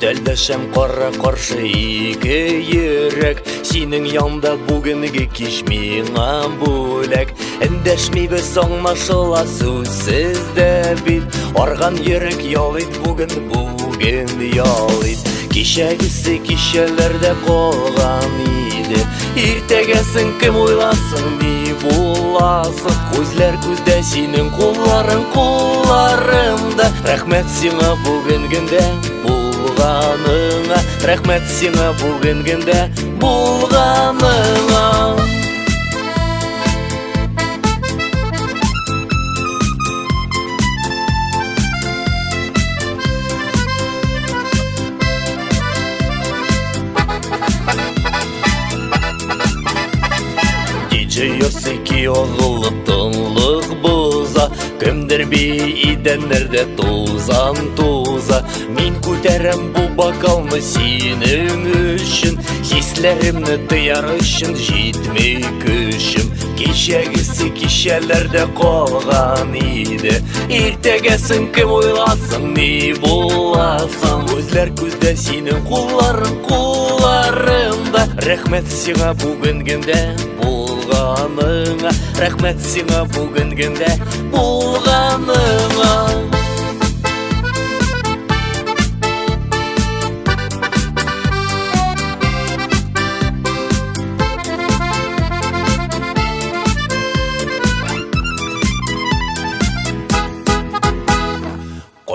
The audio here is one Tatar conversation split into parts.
Өстәлдәшәм кара каршы ике йөрәк. Синең янда бүгенге кич миңа бүләк. Эндәшмибез, аңлашыла сүзсез дә бит. Арган йөрәк ял ит бүген, бүген ял ит. Кичәгесе кичәләрдә калган иде. Иртәгәсен кем уйласын, ни буласын? Күзләр күздә, синең кулларың кулларымда. Рәхмәт сиңа бүгенгендә булганыңа. Рәхмәт сиңа бүгенгендә булганыңа. Gece yarısı yorulup тынлык боза. Кемдер би идәннәрдә тузан туза. Мин күтәрәм бу бокалны синең өчен. Хисләремне тыяр өчен җитми көчем. Кичәгесе кичәләрдә калган иде. Иртәгәсен кем уйласын, ни буласын? Күзләр күздә, синең кулларың кулларымда. Рәхмәт сиңа бүгенгендә булганыңа. Рәхмәт сиңа бүгенгендә булганыңа.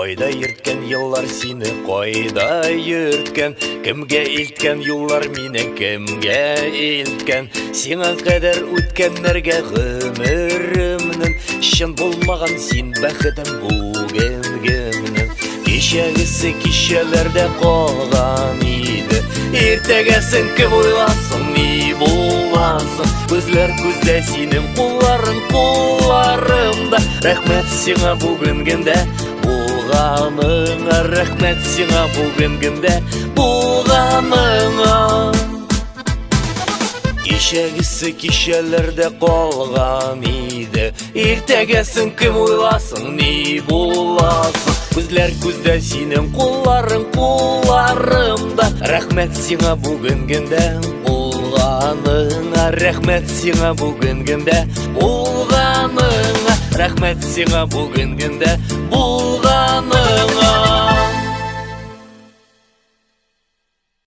Кайда йөрткән еллар сине, кайда йөрткән? Кемгә илткән юллар мине, кемгә илткән? Сиңа кадәр үткәннәргә гомеремнең чын булмаган син бәхетем бүгенгемнең. Кичәгесе кичәләрдә калган иде. Иртәгәсен кем уйласын, ни буласын? Күзләр күздә, синең кулларың кулларымда. Рәхмәт сиңа бүгенгендә булганыңа. Рәхмәт сиңа бүгенгендә булганыңа. Кичәгесе кичәләрдә калган иде. Иртәгәсен кем уйласын, ни буласын? Күзләр күздә, синең кулларың кулларымда. Рәхмәт сиңа бүгенгендә булганыңа. Рәхмәт сиңа бүгенгендә булганыңа. Рәхмәт сиңа бүгенгендә булганыңа.